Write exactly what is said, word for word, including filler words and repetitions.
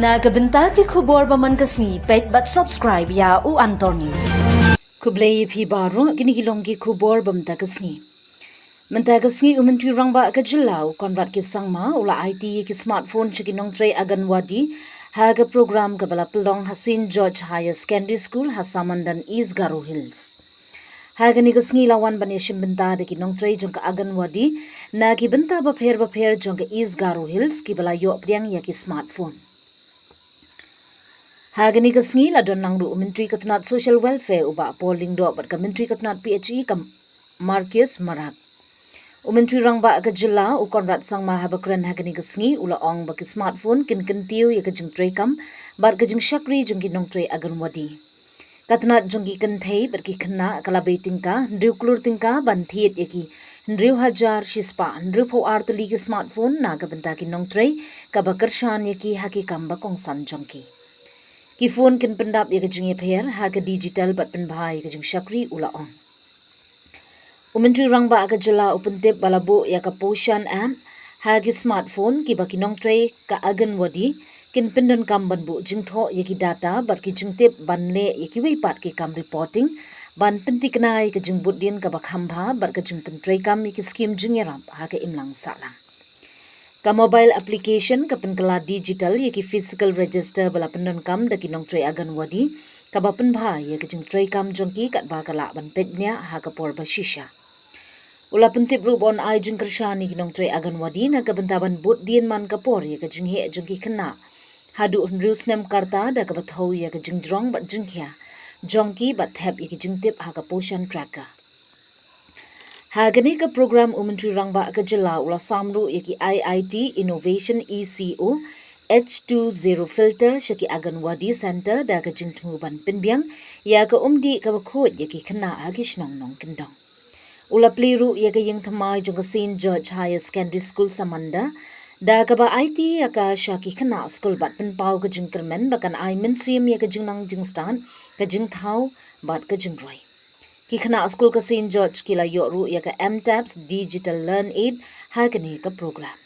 Na ka bynta ki khubor ba man ka sngi, peit bad subscribe ïa u Antor News. Khublei ïa phi baroh, kine ki long ki khubor ba mynta ka sngi. Mynta ka sngi u Myntri Rangbah ka jylla u Conrad K Sangma u la aiti ïa ki smartphone sha ki nongtrei Anganwadi ha ka program kaba la pynlong ha Saint George Higher Secondary School ha Samandal, East Garo Hills. Ha kane ka sngi la wan ban ïashim bynta da ki nongtrei jong ka Anganwadi na ki bynta bapher bapher jong ka East Garo Hills kiba la ïoh pdiang ïa ki smartphone. Ha kane ka sngi la don lang ruh u Myntri ka tnat Social Welfare u Bah Paul Lyngdoh bad ka Myntri ka tnat P H E ka Marcuise Marak. U Myntri Rangbah ka jylla u Conrad Sangma haba kren ha kane ka sngi u la ong ba ki smartphone kin kyntiew ïa ka jingtrei kam bad ka jingshakri jong ki nongtrei Anganwadi. Ka tnat jong ki kynthei bad ki khynnah ka la bei tyngka hynriew klur tyngka ban thied ïa ki hynriew hajar shispah hynriewphew ar tylli ki smartphone na ka bynta ki nongtrei, kaba kyrshan ïa ki ha ki kam ba kongsan jong ki. Ki phone kin pyndap ïa ka jingïapher ha ka digital bad pynbha ïa ka jingshakri, u la ong. U Myntri Rangbah ka jylla u pyntip ba la buh ïa ka Poshan app ha ki smartphone kiba ki nongtrei ka Anganwadi kin pyndonkam ban buh jingthoh ïa ki data bad ki jingtip ban leh ïa kiwei pat ki kam reporting ban pynthikna ïa ka jingbud dien kaba kham bha bad ka jingpyntreikam ïa ki skim jingïarap ha ka imlang sahlang. Ka mobile application ka pynkylla digital ïa ki physical register ba la pyndonkam da ki nongtrei Anganwadi, kaba pynbha ïa ka jingtreikam jong ki katba ka lah ban peit bniah ha ka por ba shisha. U la pyntip ruh ba yn ai jingkyrshan ïa ki nongtrei Anganwadi na ka bynta ban bud dien man ka por ïa ka jingheh jong ki khynnah haduh hynriew snem ka rta da kaba thew ïa ka jingjrong bad jingkhia jong ki bad thep ïa ki jingtip ha ka Poshan Tracker. Ha kane ka program u Myntri Rangbah ka jylla u la sam ruh ïa ki I I T Innovation E C O H two zero filter sha ki Anganwadi Centre da ka jingthmu ban pynbiang ïa ka umdih kaba khuid ïa ki khynnah ha ki shnong nongkyndong. U la plie ruh ïa ka ïing thymmai jong ka Saint George Higher Secondary School Samandal da kaba aiti ïa ka sha ki khynnah skul bad pynpaw ka jingkyrmen ba kan ai mynsiem ïa ka jingnang jingstad, ka jingthaw bad ka jingroi. Ki khynnah skul ka Saint George ki la ïoh ruh ïa ka M-Tabs Digital Learn Aid ha kane ka program.